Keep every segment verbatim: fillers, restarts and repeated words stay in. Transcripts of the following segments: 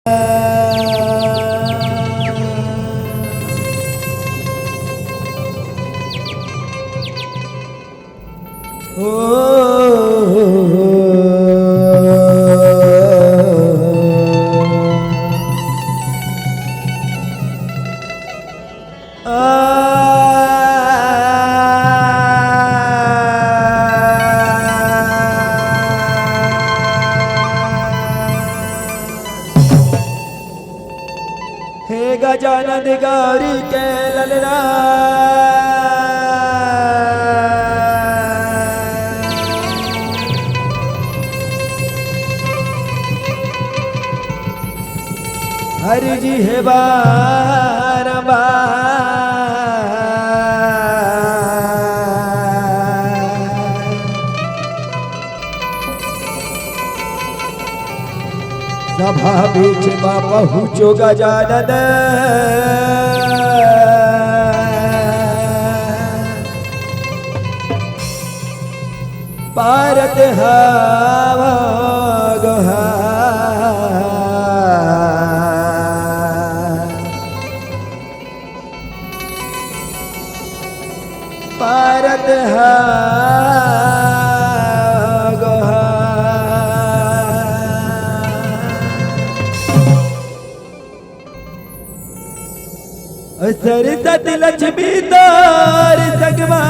हे गजानन गौरी के ललना, हरि जी हे बारंबार। सभा बीच मा पहुँचो गजानन, पारत हवा गोहार। पारत हवा गोहार। सरस्वती लक्ष्मी तोर संगमा,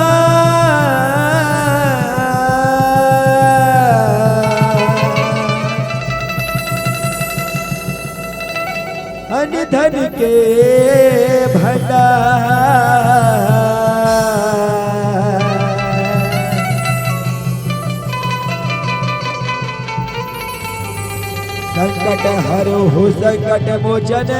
अन्न धन के भंडार। संकट हरो हो संकट मोचन।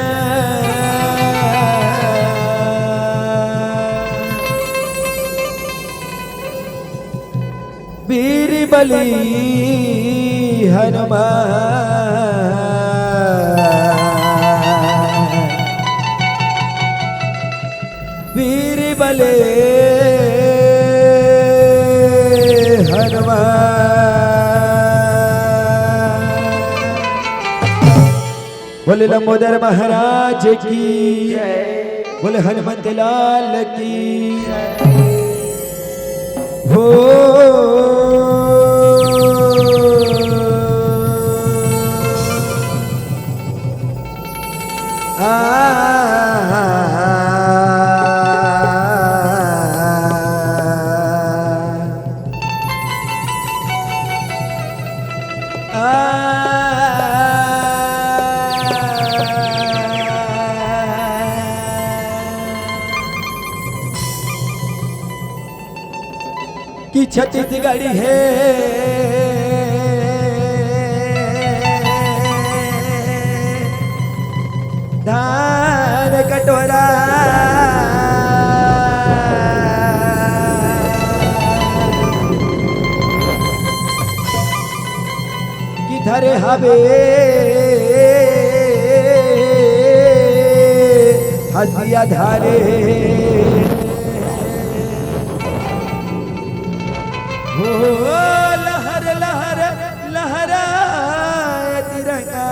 वीर बली हनुमान, वीर बले हनुमान। बोले लंबोदर महाराज की जय। बोले हनुमंत लाल की जय। हो। आ, कि छत्तीसगढ़ी हे धान कटोरा। किधर हवे हसिया धारे। हो लहर लहर लहरा तिरंगा।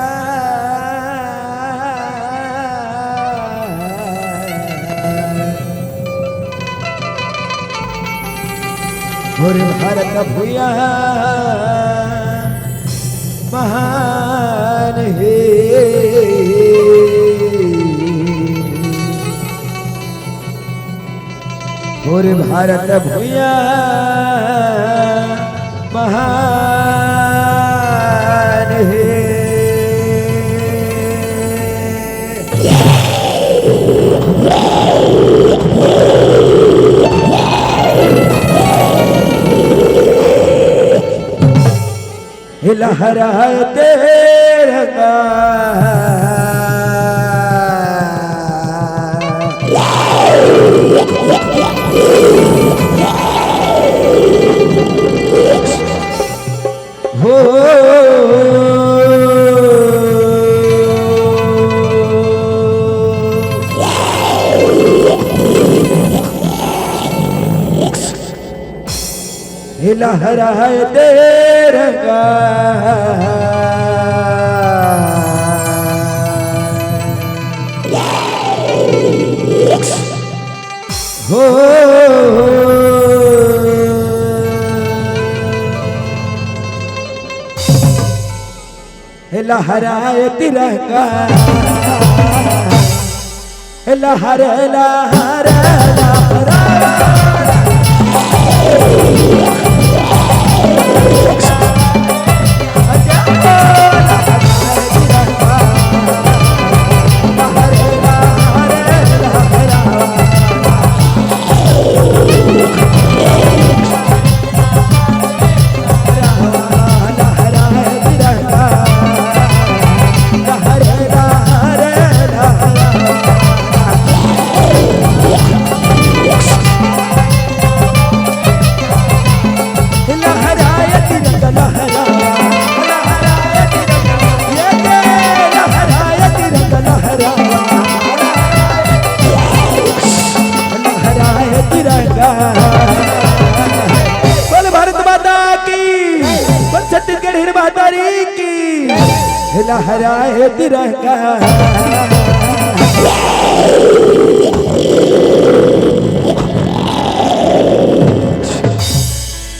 मोर भारत भुइयां महान हे। मोर भारत भुइयां महान हे। हे लहराए तिरंगा। हो। हे लहराए तिरंगा। हे लहराए तिरंगा, हे लहरे लहरे लहरा। लहराए तिरंगा लहरा, लहराए तिरंगा, ये दे लहराए तिरंगा लहरा, लहराए तिरंगा। बोल भारत माता की, बोल छत्तीसगढ़ हिर महतारी की, लहराए तिरंगा।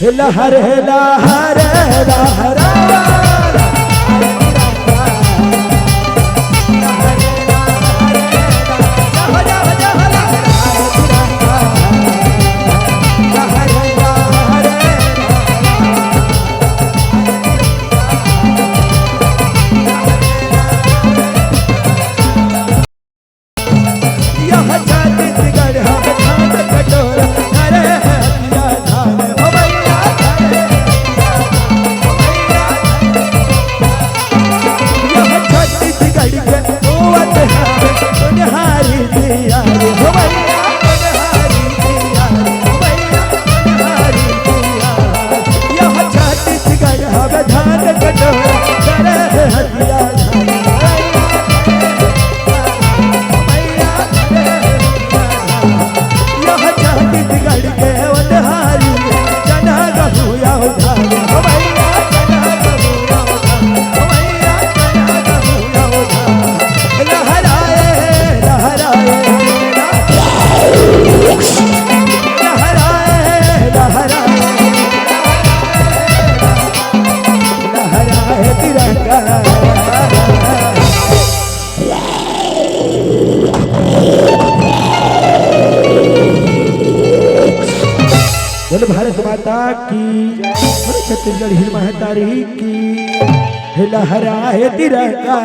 हे लहर, हे लहर, लहरा। यह छत्तीसगढ़ हम धान कटोरा, अरे हथिया धान हो भैया, अरे हथिया धान हो भैया। यह छत्तीसगढ़ के होवत हवे सोनहारी दिया रे हो भैया, सोनहारी दिया रे हो भैया, सोनहारी दिया। यह छत्तीसगढ़ हवे धान कटोरा, करे हथिया धान। यह छत्तीसगढ़ के ओनहारी, चना गहूँ या धान। ओ भैया, चना गहूँ या धान। ओ भैया, चना गहूँ या धान। लहराए, लहराए, लहराए, लहराए। लहराए तिरंगा। बोल भारत माता की, बोल छत्तीसगढ़ हिर महतारी की। हे लहराए तिरंगा,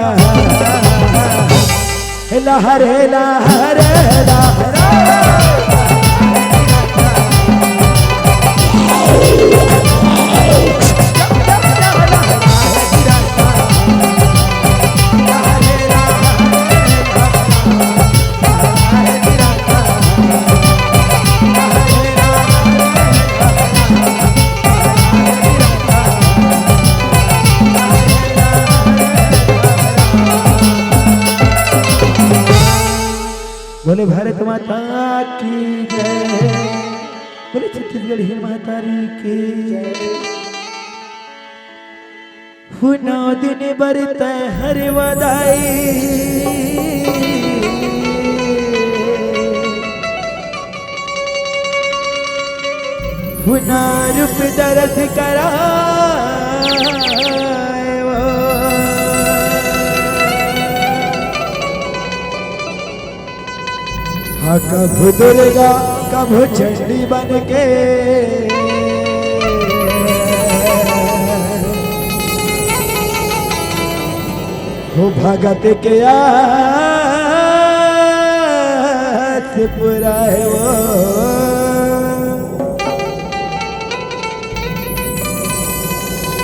हे लहर, हे लहर, लहरा। बोले भारत माता की जय। बोले छत्तीसगढ़ हिर महतारी की। हुना दिन बरत हर वदाई, हुना रूप दरस कराए वो। हाँ, कभू दुर्गा, कभू चंडी बन के, हो भगत के आस पुराए वो।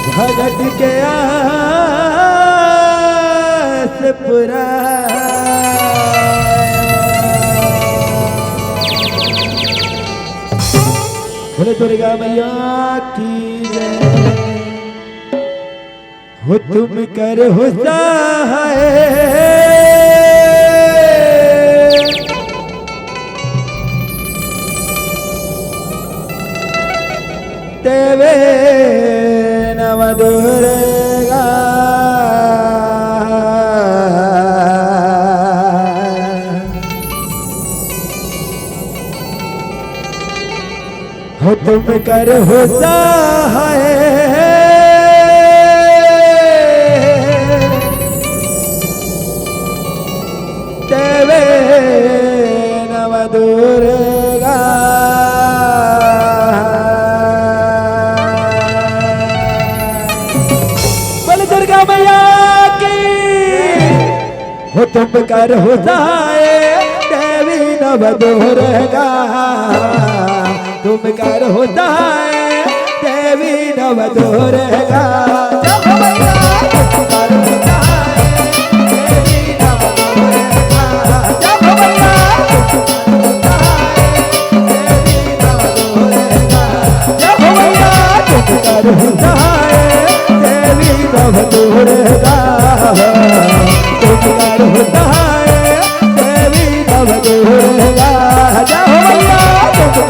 भगत के आस पूरा। बोले दुर्गा मैया की जय। हो तुम कर हो सहाय, देवे नव दुर्गा। हो तुम कर हो सहाय, मैया की। हो तुम कर हो सहाय देवी नव दुर्गा, तुम कर हो सहाय देवी नव दुर्गा। जय हो मैया, तुम कर हो सहाय देवी नव दुर्गा। जय हो मैया, तुम कर हो सहाय देवी नव दुर्गा। जय हो मैया, तुम कर हो सहाय देवी नव दुर्गा। तुम कर हो सहाय देवी नव दुर्गा। जय हो मैया, तुम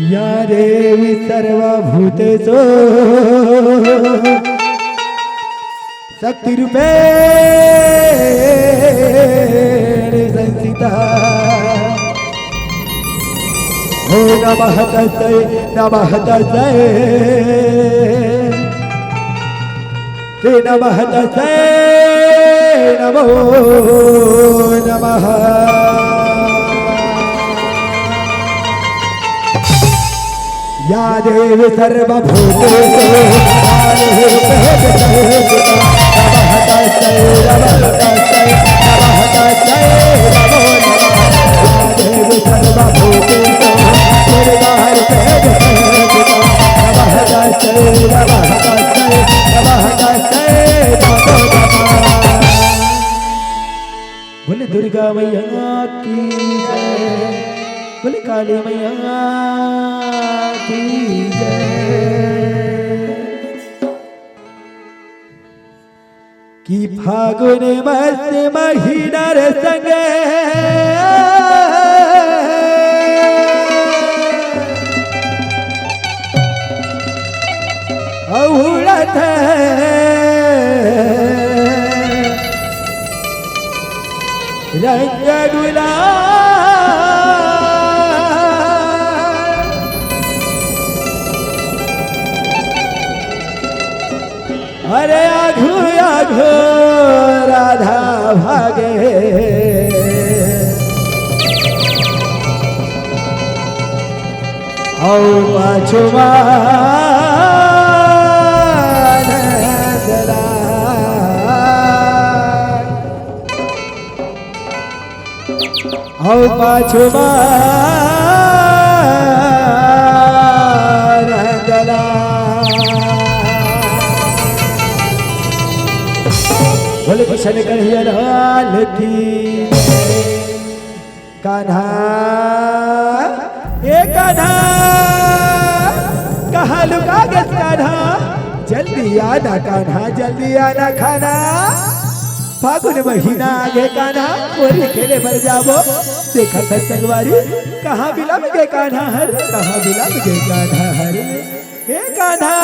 या देवी सर्वभूतेषु शक्तिरूपेण संस्थिता। ॐ नमः तस्यै, नमः तस्यै। श्री नमः तस्यै नमो नमः। या देवी सर्वभूतेषु कालरूपेण संस्थिता। नमः तस्यै, नमः तस्यै, नमः तस्यै नमो नमः। या देवी सर्वभूतेषु दुर्गारूपेण संस्थिता। नमः तस्यै, नमः तस्यै, नमः तस्यै नमो नमः। बोले दुर्गा मैया की जय, बोले काली मैया की जय। कि फागुन मस्त महीना रे संग अउ उड़त हे रंग गुलाल। अरे आ घुया घो राधा भागे। औ पाछुआ नंदलाल। हौ पाछू बारंगला। बोले किशन कन्हैया लाल की। कान्हा, ए कान्हा, कहाँ लुका गेस कान्हा? जल्दी आना कान्हा, जल्दी आना कान्हा। फागुन महीना आगे कान्हा, होरी खेले बर जाबो। देखत हस संगवारी, कहाँ बिलम गे कान्हा हर, कहाँ बिलम गे कान्हा हर। हे कान्हा,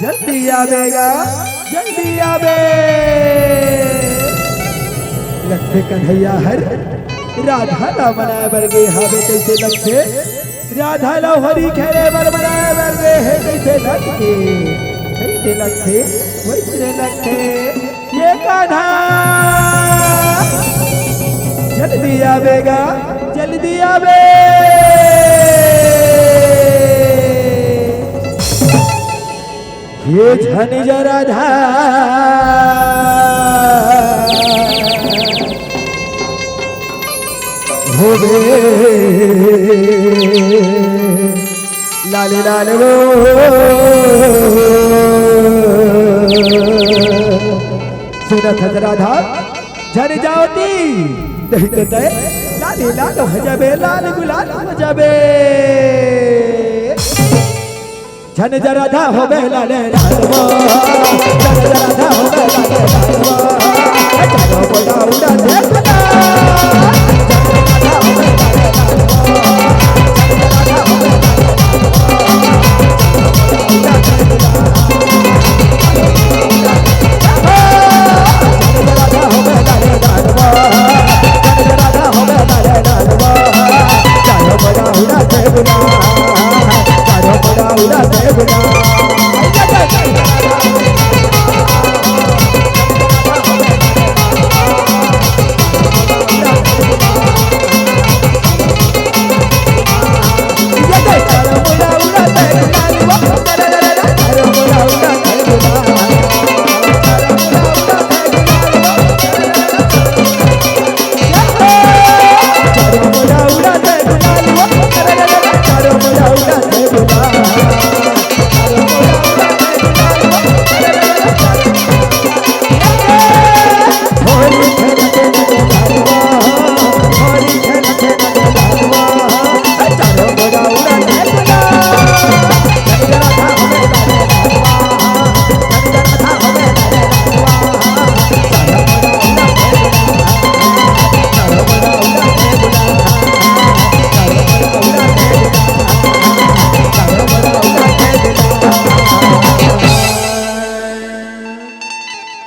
जल्दी आबे गा, जल्दी आबे। लगथे कन्हैया हर राधा ला मनाए बर गे हावे, कइसे लगथे? राधा ला होरी खेले बर मनाए बर गे हे, कइसे लगथे, कइसे लगथे, वइसने लगथे। ये कान्हा, जल्दी आबे गा, जल्दी आबे। ये झन जरा धा होवे लाल लाल वो। सुनत हस राधा, झन जावती, नहीं तो तय लाल लाल हो जाबे, लाल गुलाल हो जाबे। झन जरा धा होबे लाले लाल वो, झन जरा धा होबे लाले लाल वो। ए, चारों बड़ा उड़ा दे गुलाल।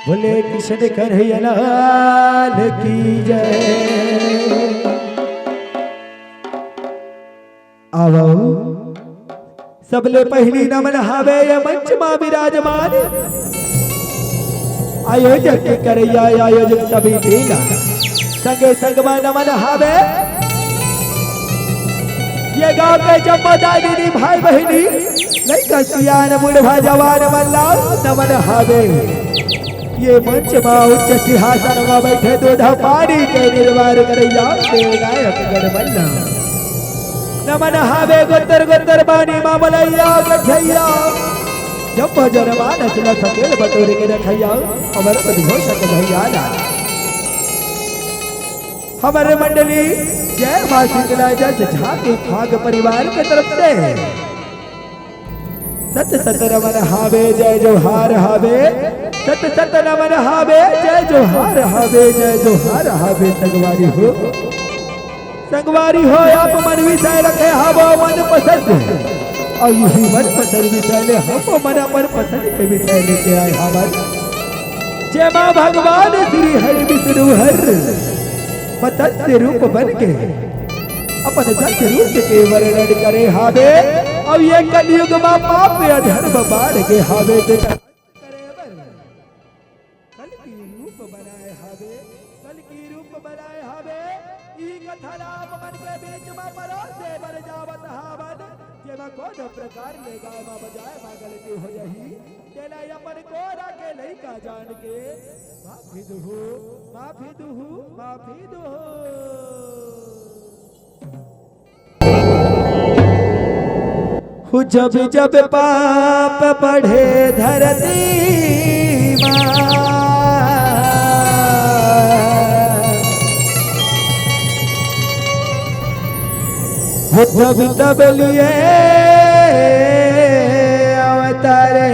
बोले किशन कन्हैया लाल की जय। आवो, सबले पहिली नमन हावे ये मंच मा विराजमान आयोजक के करैया आयोजक सभी तेला संगे संग मा नमन हावे ये गांव के जम्मो दाई दीदी भाई बहिनी लइका सियान बुढ़वा जवान मन ला नमन हावे। ये मंच मा उच्च सिंहासन मा बैठे दूध पानी के निर्वाण करैया देव नायक गण बल्ला। नमन हावे गोतर गोतर बानी मा मलैया गठैया। जब जनमानस ल सकेल बटोरे के रखैया, अमर उद्घोषक भैया ला। हमर मंडली जय माँ शीतला जस झा के फाग परिवार के तरफ से सत सत नमन हावे, जय जोहार हावे। सत सत नमन हावे, जय जोहार हावे, जय जोहार हावे। संगवारी हो, संगवारी हो, आप मन विषय रखे हावो मन पसंद, अउ इही मन पसंद विषय ले हम मन अपन पसंद के विषय लेके आए हावन। जेमा भगवान श्री हरि विष्णु हर मत्स्य रूप बन के अपन सत्य रूप के वर्णन करे हावे। अउ ये कलयुग मा पाप अधर्म बाढ़ के हावे, तेकर रूप बनाए हावे, कलकी रूप बनाए हावे। ई कथा ला आप मन के बीच म परोसे बर जावत हावन, जेमा कोनो प्रकार ले गाय म बजाए म गलती हो जाही, तेला अपन कोरा के लइका जान के माफी दुहू, माफी दुहू, माफी दुहू। हु जब जब पाप बढ़े धरती मा, हु तब तब लिए अवतारे।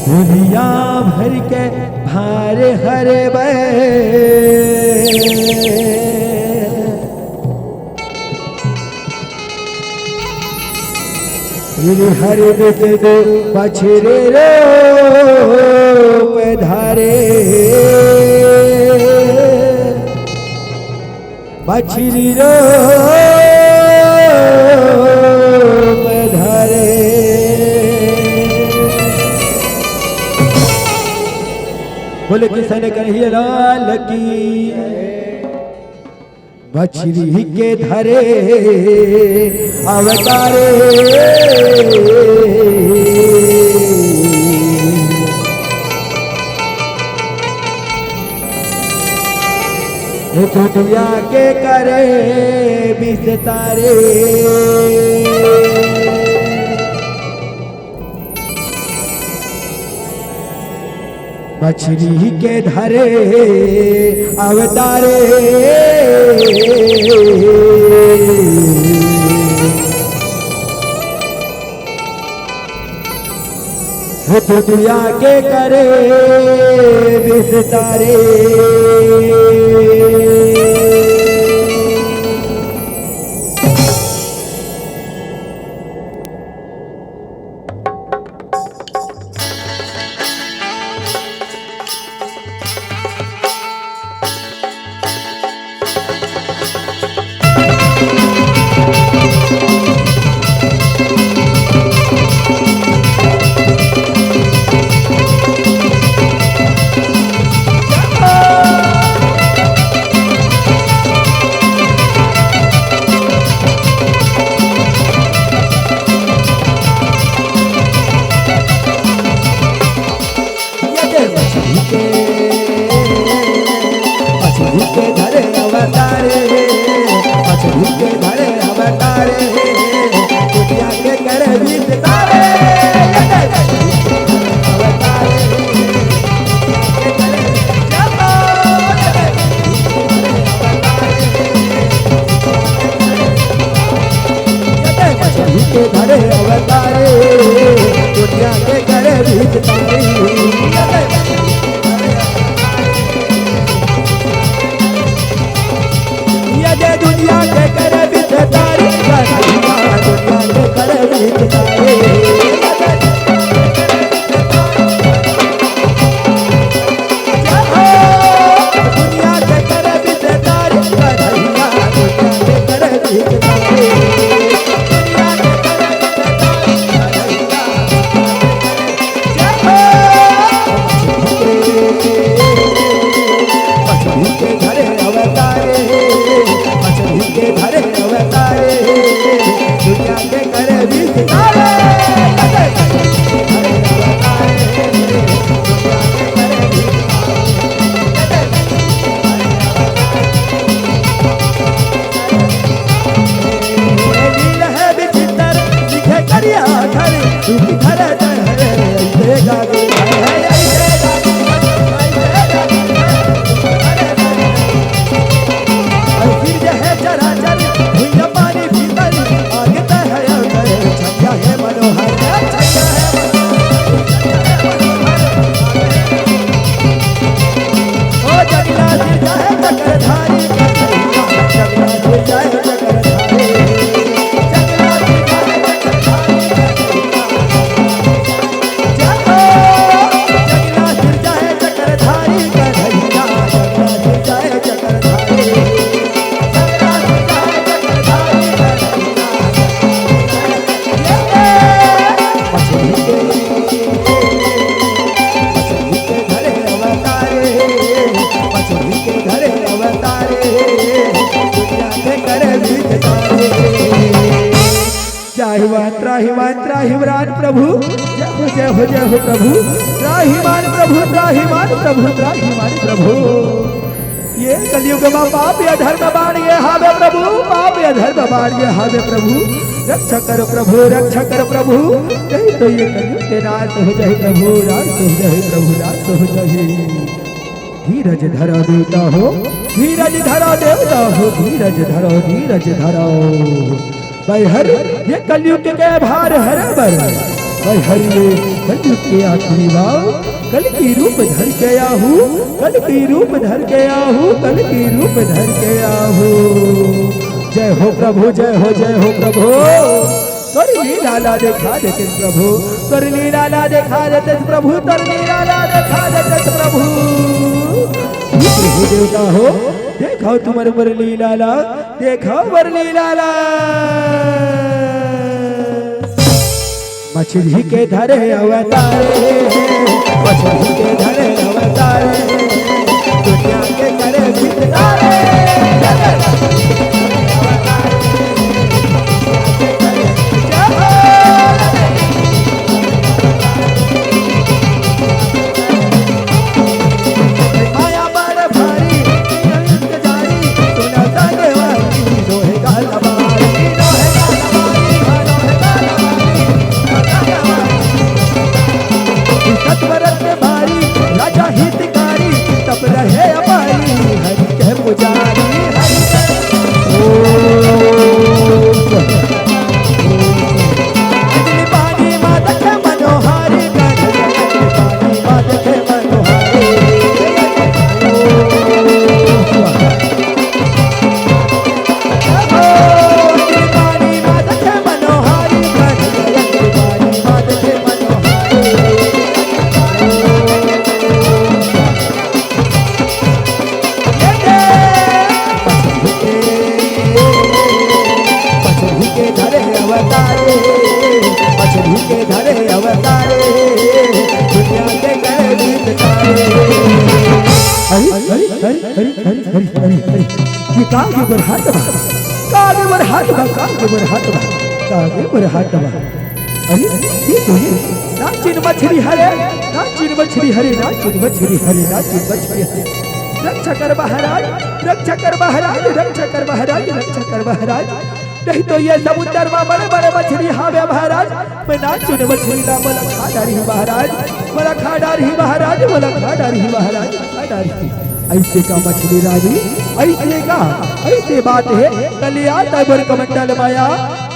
दुनिया भर के भार हरबे। फिर हर बित दो बछरे रूप धारे। बछरी रूप धारे। बोले किशन कन्हैया लाल की। बछरी के धरे अवतारे। दुनिया के करे विस्तारे। बछरी के धरे अवतारे। दुनिया के करे विस्तारे। ये दे मछली के, मछली के धरे अवतारे, मछली के धरे अवतारे, दुनिया के करे विस्तारे। ये दे मछली के धरे अवतारे, दुनिया के करे विस्तारे। ये दे मछली के धरे अवतारे, दुनिया के करे विस्तारे। ये दे दुनिया के करे विस्तारे, दुनिया के करे विस्तारे। दुनिया के करे विस्तारे, कन्हैया दुनिया के करे विस्तारे। दुनिया के करे विस्तारे, कन्हैया। जय हो। मछली के धरे अवतारे, मछली के धरे अवतारे। त्राहिमाम त्राहिमाम प्रभु। जय हो, जय हो, जय हो प्रभु। त्राहिमाम प्रभु, त्राहिमाम प्रभु, त्राहिमाम प्रभु। ये कलयुग मा पाप अधर्म बाढ़ गे हावे प्रभु, पाप अधर्म बाढ़ गे हावे प्रभु। रक्षा कर प्रभु, रक्षा कर प्रभु। नहीं तो ये कलयुग के नाश हो जाए प्रभु, नाश हो जाए प्रभु, नाश हो जाए। धीरज धरो देवता हो, धीरज धरो देवता हो, धीरज धरो, धीरज धरो। भाई हर ये कलयुग के भार हर बर। भाई हर ये कलयुग के आखिरी भाव। कल की रूप धर के आहू, कल की रूप धर के आहू, कल की रूप धर के आहू। जय हो प्रभु, जय हो, जय हो प्रभु। तोर लीला ला देखा देते प्रभु, तोर लीला ला देखा देते प्रभु, तोर लीला ला देखा देते प्रभु। हे प्रभु देवता हो, देखो तुम्हारे बर लीला ला, देखो बर लीला ला। मछली के धरे अवतारे, मछली के धरे अवतारे, दुनिया के करे भिखारे। माया बड़ भारी, जारी, सुना सा देवारी, लोहे का लबारी, लोहे का लबारी, लोहे का लबारी। सतवरत भारी, राजा हितकारी, तब रहे अपारी, हरि के पुजारी, हरि के। ओम। अंजलि पानी माँ देखे मनोहारी, अंजलि पानी माँ देखे मनोहारी। ओम। मछली के धरे अवतारे, मछली के धरे अवतारे, दुनिया के करे भिखारे। अरे, अरे, अरे, अरे, अरे, अरे, अरे, अरे, ये का आगे बढ़ात बा? का आगे बढ़ात बा? का आगे बढ़ात बा? का आगे बढ़ात बा? अरे, ये तो है। नाचिन मछली हरे, नाचिन मछली हरे, नाचिन मछली हरे, नाचिन मछली हरे। रक्षा कर महाराज, रक्षा कर महाराज, रक्षा कर महाराज, रक्षा कर महाराज। नहीं तो ये समुद्र मा बड़े-बड़े मछली हावे महाराज। मैं नाचुन मछली ला, मोला खा डारही महाराज, मोला खा डारही महाराज, मोला खा डारही महाराज, खा डारही। ऐसे का मछली रानी, ऐसे का, ऐसे बात है। कलिया तैं मोर कमंडल मा आ,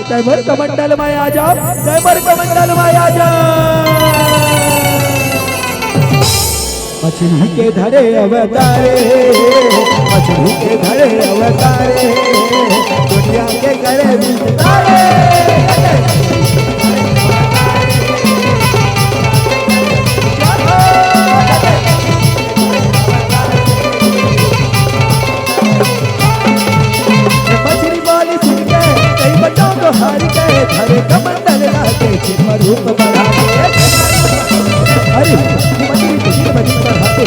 तैं मोर कमंडल मा आ जा, तैं मोर कमंडल मा आ जा। मछली के धरे अवतारे, मछली के धरे अवतारे, दुनिया के करे भिखारे। मछली वाली सुन के कई बचाओ तो हार गए, धरे कमंडल लागे, चिन्ह रूप बढ़ा दे। अरे, मछली तुझे मछली बढ़ाते।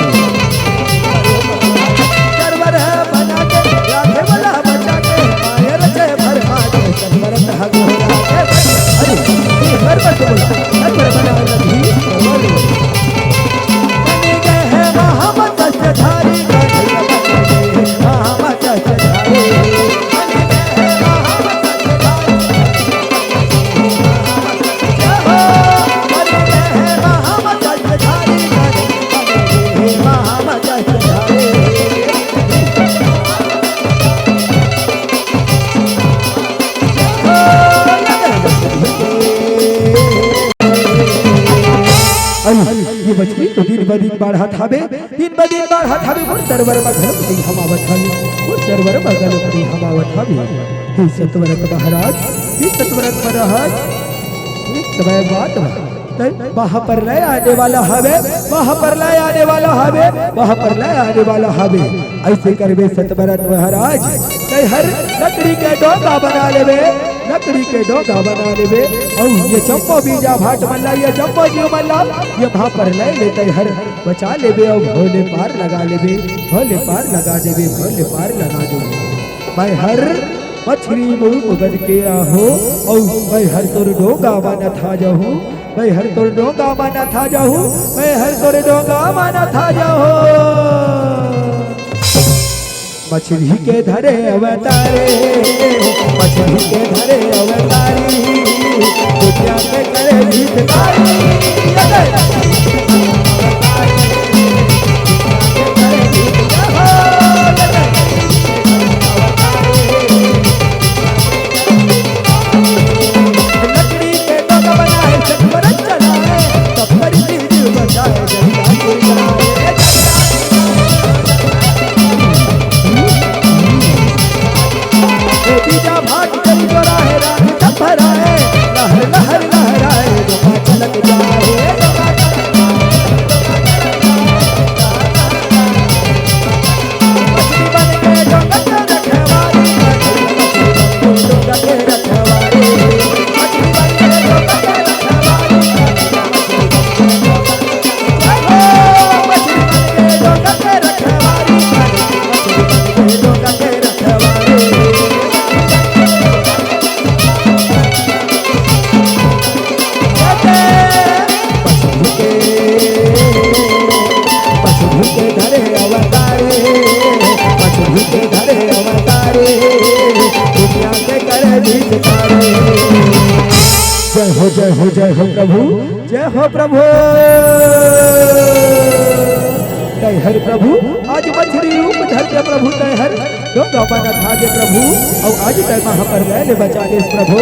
सर्वर है बना के, राखे वाला बचा के, मायर जय भरमा दे, सर्वर तह गोरा के। अरे, ये सर्वर तो बोला, सर्वर बना लगी, सर्वर। बन गए हैं महामत्स्य धारी, बन गए हैं महामत्स्य धारी। अरे, ये मछली तो दिन ब दिन बाढ़त हावे, दिन ब दिन बाढ़त हावे, मोर सरवर म घलो नइ हमावत हावे, मोर सरवर म घलो नइ हमावत हावे। हे सतव्रत महाराज, हे सतव्रत महाराज, एक समय बात बा, तैं महाप्रलय आने वाला हावे, महाप्रलय आने वाला हावे, महाप्रलय आने वाला हावे। ऐसे करबे सतव्रत महाराज, तैं हर लकड़ी के डोंगा बना लेबे, लकड़ी के डोंगा बना लेबे। अउ ये जम्मो बीजा भांट मन ला, ये जम्मो जीव मन ला, ये महाप्रलय ले तैं हर बचा लेबे अउ भव ले पार लगा लेबे, भव ले पार लगा देबे, भव ले पार लगा देबे। मैं हर मछरी मुंह बन के आहो, अउ मैं हर तोर डोंगा मा नथा जाहूं, मैं हर तोर डोंगा मा नथा जाहूं, मैं हर तोर डोंगा मा नथा जाहूं। मछरी के धरे अवतारे, मछरी के धरे अवतारी, दुनिया के करे हितकारी। लकड़ी के डोंगा बनाए, जगमरन चलाए, तब करी जीव बचाए, जगता गुरु बनाए। ए बीजा भाट जल जोराए, राग सब भराए, लहर लहर लहराए, डोंगा छलक जाए, डोंगा छलक जाए। मछरी के धरे अवतारे, मछरी के धरे अवतारे, दुनिया के करे हितकारी। जय हो, जय हो, जय हो प्रभु, जय हो प्रभु। तैं हर प्रभु, आज मछरी रूप धर के प्रभु तैं हर डोंगा मा नथा गे प्रभु, अउ आज तैं महाप्रलय ले बचा लेस प्रभु,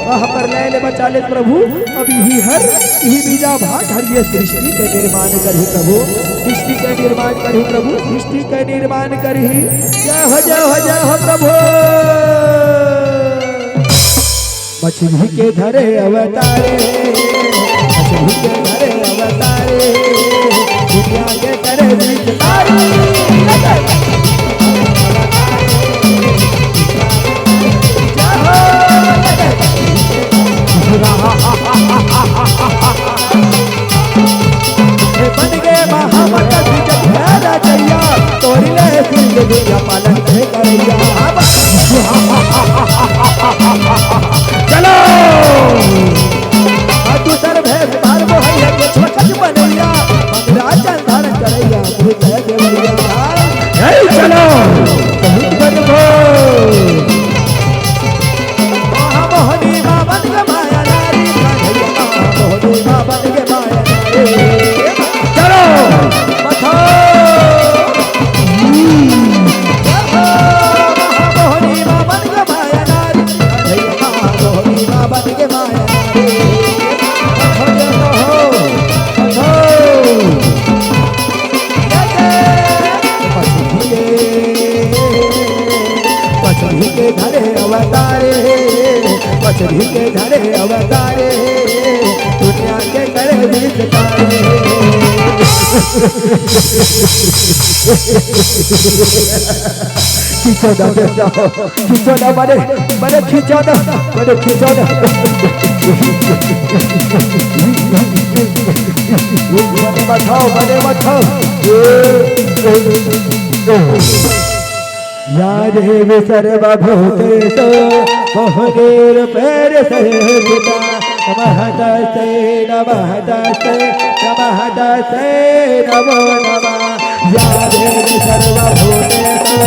महाप्रलय ले बचा लेस प्रभु। अब इही हर, इही बीजा भाट हर ये सृष्टि के निर्माण करही प्रभु, सृष्टि के निर्माण करही प्रभु, सृष्टि के निर्माण करही। जय हो, जय हो, जय हो प्रभु। मछरी के धरे अवतारे, मछरी के धरे अवतारे, दुनिया के करे हितकारी। बन गे महामंडल जग भैरा जैया, तोरी ले सिंह दुनिया पालन है करैया। चलो। आ दूसर भैंस मारबो है, ये कुछ मखज बनैया, मंगरा चंदन करैया, भूत है देवैया। हे चलो। बहुत बड़को। महामोहनी मा बन के माया नारी, कन्हैया महामोहनी मा बन के माया नारी। चलो। मथो। महामोहनी मा बन के माया नारी, कन्हैया महामोहनी मा बन के माया नारी। मथो, मथो। मछरी के, मछरी के धरे अवतारे, मछरी के धरे अवतारे, दुनिया के करे हितकारी। खींचो ना बेटा, खींचो ना, बड़े, बड़े खींचो ना, बड़े खींचो ना। बड़े मत हो, बड़े मत हो। या देवी सर्वभूतेषु मोहनीरूपेण संस्थिता। नमः तस्यै, नमः तस्यै, नमः तस्यै नमो नमः। या देवी सर्वभूतेषु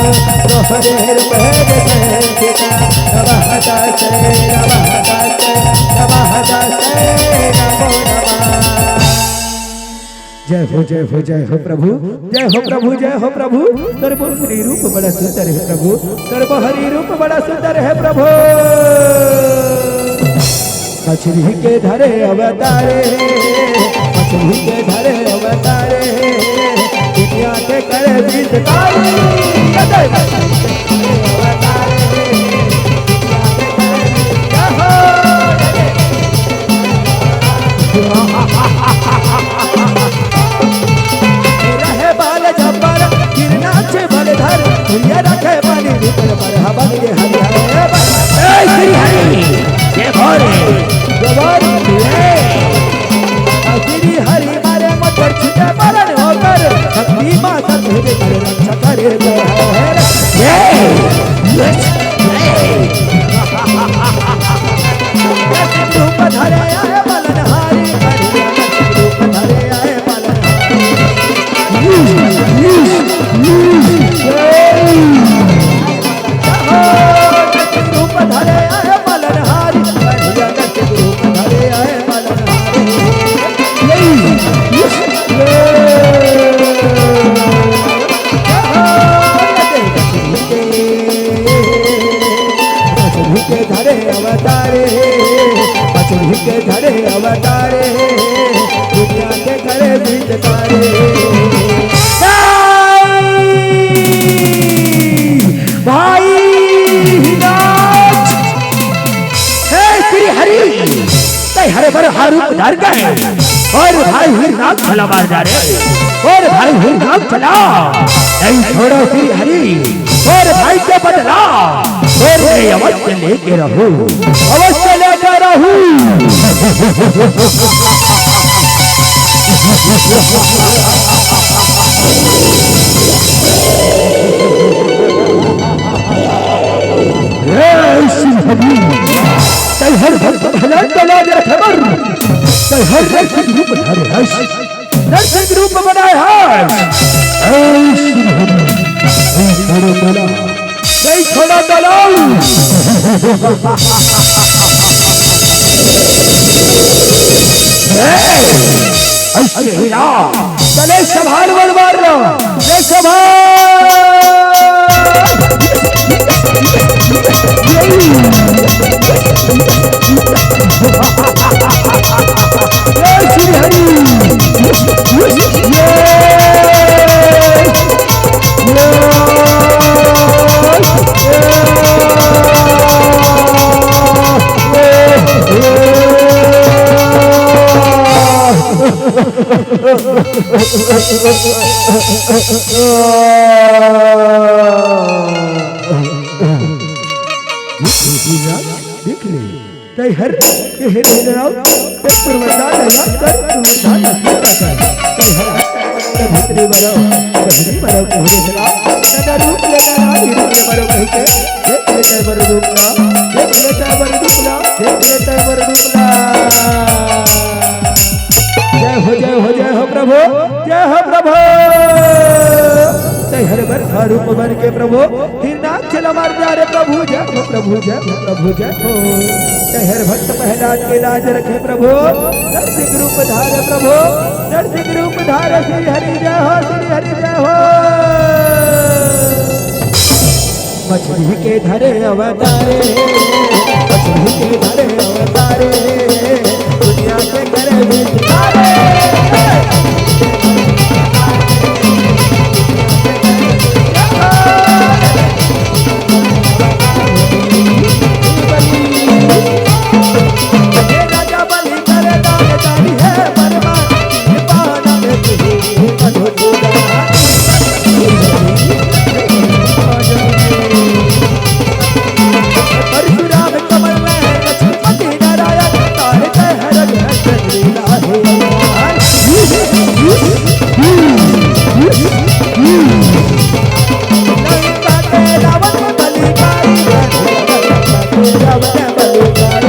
मोहनीरूपेण संस्थिता। नमः तस्यै, नमः तस्यै, नमः तस्यै नमो नमः। जय हो, जय हो, जय हो प्रभु, जय हो प्रभु, जय हो प्रभु। तोर मोहनी रूप बड़ा सुंदर हे प्रभु, तोर मोहनी रूप बड़ा सुंदर हे प्रभु। मछरी के धरे अवतारे, मछरी के धरे अवतारे, दुनिया के करे हितकारी। रहे बाल झब्बर, गिरना छे बल धर, भुइया रखे पानी भीतर पर हवन ये हरि हरे। ए श्री हरि, जय भोले। जय भोले। श्री हरि मारे मच्छर छिपे पालन होकर, शक्ति माता तुझे कर रक्षा करे जय हरे। जय। अवतारे, मछली के धरे अवतारे, दुनिया के करे विस्तारे। भाई नाच, हे श्री हरि, तै हर बर हारू पधार गए और भाई हुई नाच भला मार जा रे, और भाई हुई नाच चला, नहीं छोड़ो श्री हरि। और भाई के बदला और मैं अवश्य लेके रहूं, अवश्य लेके रहूं। हे सिंहनी, तै हर भक्त भला के लाज रखे बर, तै हर रक्षक रूप धरे हस। नरसिंह रूप बनाए है। ऐ श्री हरि, ऐ छोड़ो तला, ऐ छोड़ो तला। ऐ श्री राम, चले संभाल बलवान राम, जय संभाल। जय श्री हरि। देख ले। तै हर, हे मेरे राम, तै पुरवता दया कर, पुरवता दया कर। तै हर, तै भीतरी बरो, तै भीतरी बरो, कहे मेरा, तै रूप ले ला, रूप ले बरो कहि के, देख ले तै बरो रूप ला, देख ले तै बरो रूप ला, देख ले तै बरो रूप ला। जय हो, जय हो, जय हो प्रभु, जय हो प्रभु। तै हर बर रूप बन के प्रभु, हिरनाक चला मार जा रे प्रभु, जय हो प्रभु, जय हो प्रभु, जय हो। तै हर भक्त प्रहलाद के लाज रखे प्रभु, नरसिंह रूप धारे प्रभु, नरसिंह रूप धारे श्री हरि जय हो, श्री हरि जय हो। मछली के धरे अवतारे, मछली के धरे अवतारे, दुनिया के करे विस्तारे। हे राजा बलि करे दान दानी है बलवान, ये पाना में तुझे मधुसूदन। परशुराम कमल में लक्ष्मीपति नारायण, तारे कह रघुनंदन लीला है। लंका के रावण बलि पाई, रावण बलि पाई।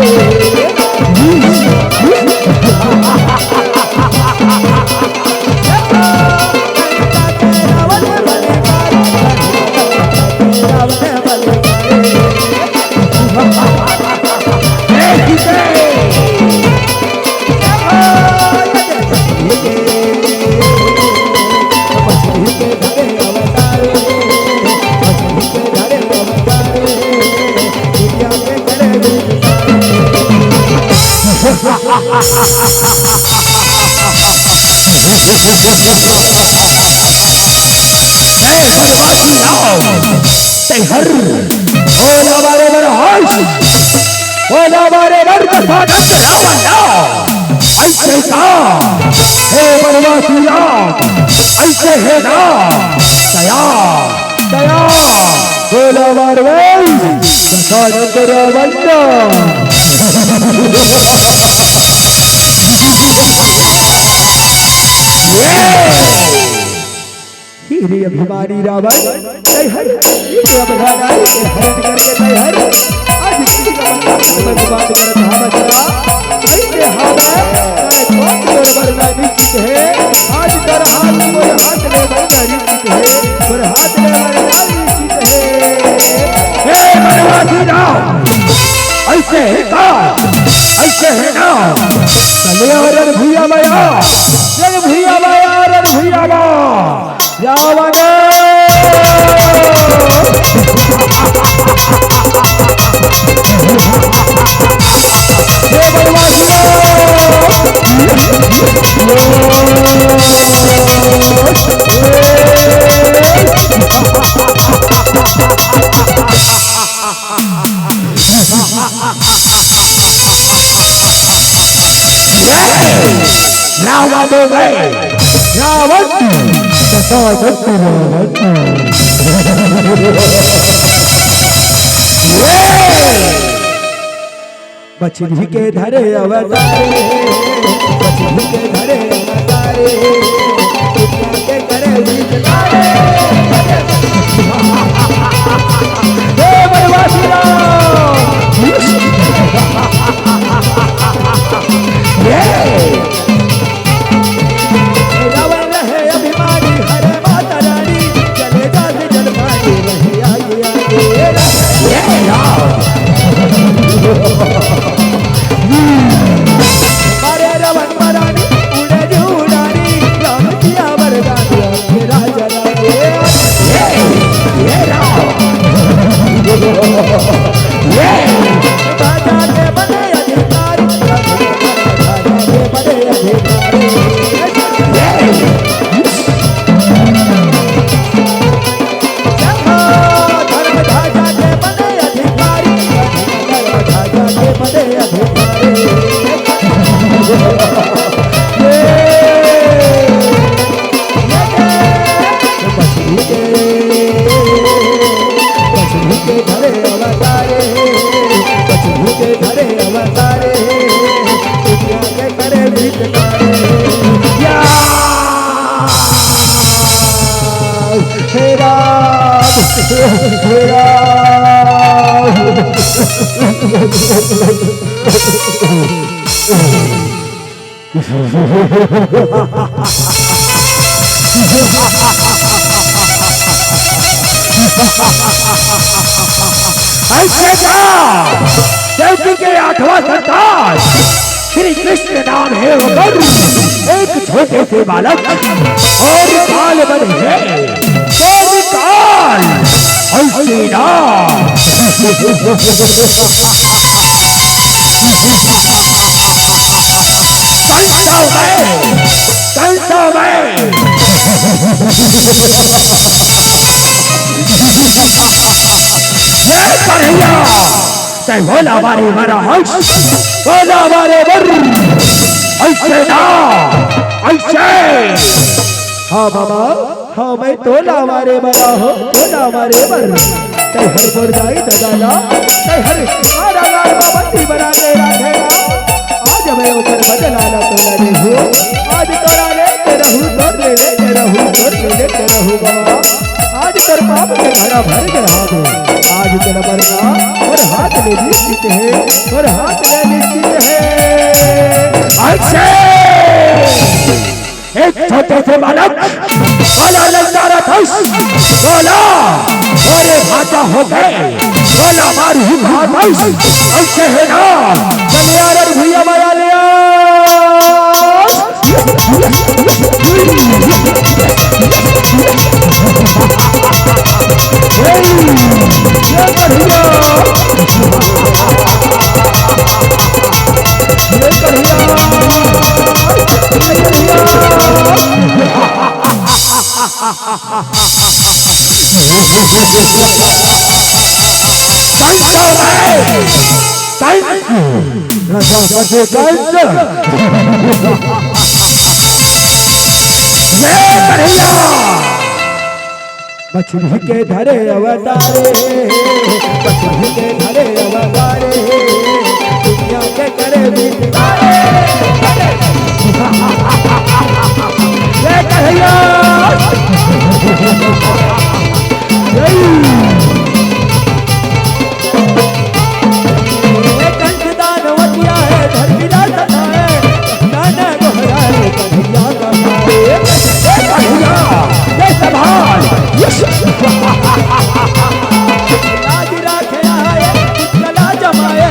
जय बलवान राम। तै हर भोला बारे बर हंस, भोला बारे बर कथा रावण राम। ऐसे का हे बनवासी राम, ऐसे हे राम दया दया। भोला बारे बर कथा रावण राम। हे रे अभिमानी रावण, तै हर, ये तो अब राजा है, ये हरण करके तै हर, आज इसी का मतलब बर्बाद कर रहा बचरा। ऐसे हाथ है, तारे कौन तोड़ बरना निश्चित है, आज कर हाथ मोर हाथ ले बरना निश्चित है, मोर हाथ ले बरना निश्चित है। हे बनवासी राम, ऐसे है का, ऐसे है ना, चले आ रणभूया में आ, रणभूया में आ, रणभूया में। रावण। रावण हो गए, रावण। सदा सत्य रावण। मछली के धरे अवतारे, मछली के धरे अवतारे, दुनिया के करे विस्तारे। हे बनवासी राम। ये। रावण रहे अभिमानी, हरे माता रानी, चले जात जलपानी, रहे आगे आगे। ये राम। मारे रावण परानी, उड़े जी उड़ानी, राम किया वरदान, राम के राजा राजे। ये, ये राम। ये। राजा के बने अधिकारी, राजा के बने अधिकारी। ये। धर्म ध्वजा के बने अधिकारी, धर्म ध्वजा के बने अधिकारी। ये, ये, ये मछली के, मछली के धरे अवतारे, मछली के धरे अवतारे, दुनिया के करे विस्तारे। या! हे राम, हे राम। ऐसे का देवकी के आठवां संतान श्री कृष्ण नाम है उधर, एक छोटे से बालक और काल बन है, काल, काल, ऐसे ना। कंसा मैं, कंसा मैं। ये कन्हैया। तै बोला मारे बर हंस, बोला मारे बर, ऐसे ना, ऐसे। हाँ बाबा, हाँ मैं तोला मारे बर हो, तोला मारे बर। तै हर मोर दाई ददा ला, तै हर मारा लाल बाबा ती बना के राखे ना। आज मैं ओकर बदला ला तोला दे हूँ, आज तोरा ले के रहू, तोर ले ले के रहू, तोर ले ले के रहू बाबा। आज तोर पाप के घड़ा भर गया हो। आज तोर मरना और हाथ ले निश्चित है, और हाथ ले निश्चित है। ऐसे एक छोटे से बालक काला ललकारा था, काला, अरे भाटा हो गए, काला मारू ही भाटा, ऐसे है ना। चलिया रे भैया माया लिया। मछली के धरे अवतारे, मछली के धरे अवतारे, दुनिया के करे विस्तारे। ये कन्हैया। जय। ये कंस दानवतिया है, धरती राजा है, गाना दोहराए कन्हैया का। ए कन्हैया, ए संभाल। यस। लाज राखे आए, कुछ कला जमाए,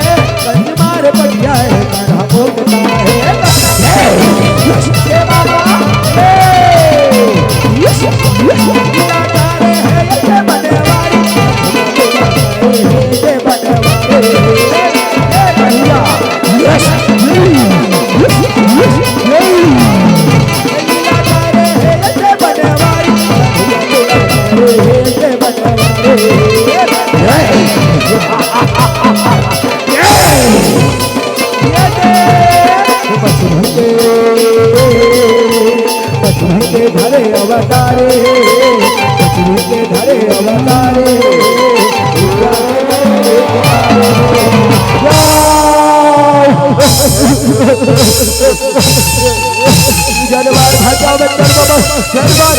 जनवार भाजा में चल बाबा, जनवार।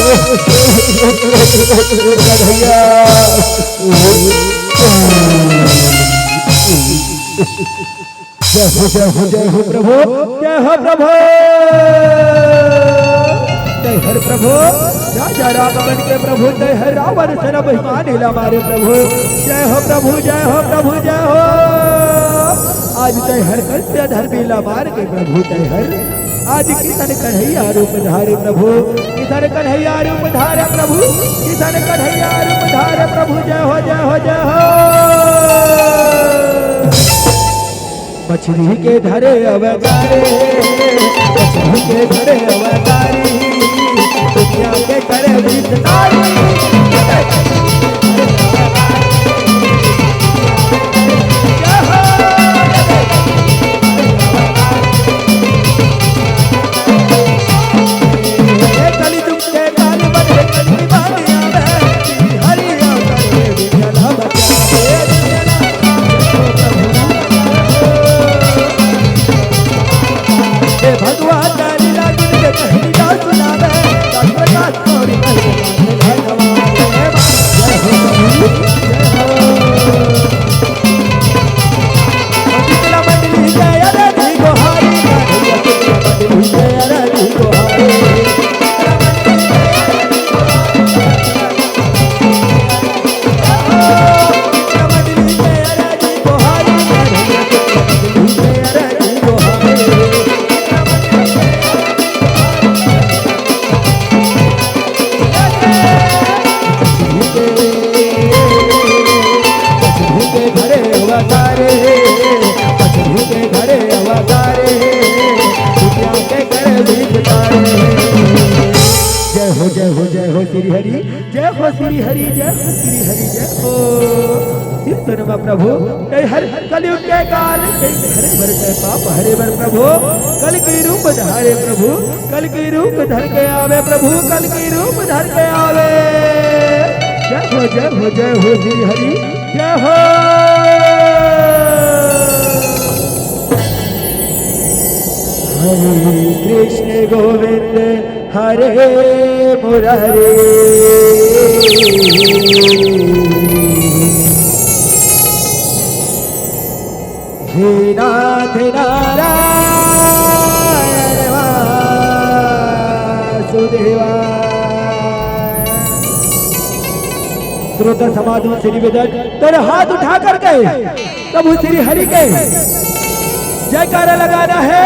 भैया। जय हो, जय हो, जय हो प्रभु, जय हो प्रभु। जय हर प्रभु, राजा राम बन के प्रभु, जय हर रावण सन अभिमानी ला मारे प्रभु। जय हो प्रभु, जय हो प्रभु, जय हो। आज जय हर कल से धर्मी ला मार के प्रभु, जय हर। आज किशन कन्हैया रूप धारे प्रभु, किशन कन्हैया रूप धारे प्रभु, किशन कन्हैया रूप धारे प्रभु। जय हो, जय हो, जय हो। मछली के धरे अवतारे, मछली के धरे अवतारी, दुनिया के करे विस्तारी। जय हो, जय हो, जय हो श्री हरि, जय हो श्री हरि, जय हो श्री हरि, जय हो। कीर्तन में प्रभु, जय हर कलयुग के काल, जय हरे बर जय पाप हरे बर प्रभु, कल की रूप धारे प्रभु, कल की रूप धर के आवे प्रभु, कल की रूप धर के आवे। जय हो, जय हो, जय हो श्री हरि, जय हो। हरे कृष्ण गोविंद हरे मुरारे। हे नाथ नारायण वासुदेवा। श्रोता समाज में श्री विदन, तेरे हाथ उठा करके प्रभु श्री हरि के जयकारा लगाना है,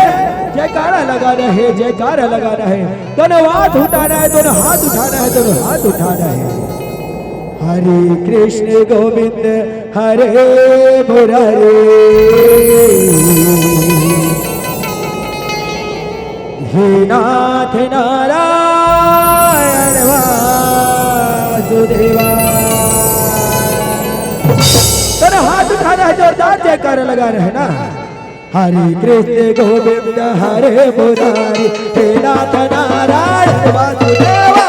जयकारा लगाना है, जयकारा लगाना है। दोनों हाथ उठाना है, दोनों हाथ उठाना है, दोनों हाथ उठाना है। हरे कृष्ण गोविंद हरे मुरारे। हे नाथ नारायण वासुदेवा। तेरा हाथ उठाना है, जोरदार जयकारा लगा रहे ना। हरे कृष्ण गोविंद हरे मुरारी, हे नाथ नारायण वासुदेवा।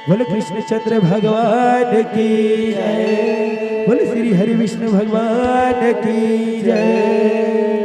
बोले कृष्णचंद्र भगवान की जय, बोले श्री हरि विष्णु भगवान की जय।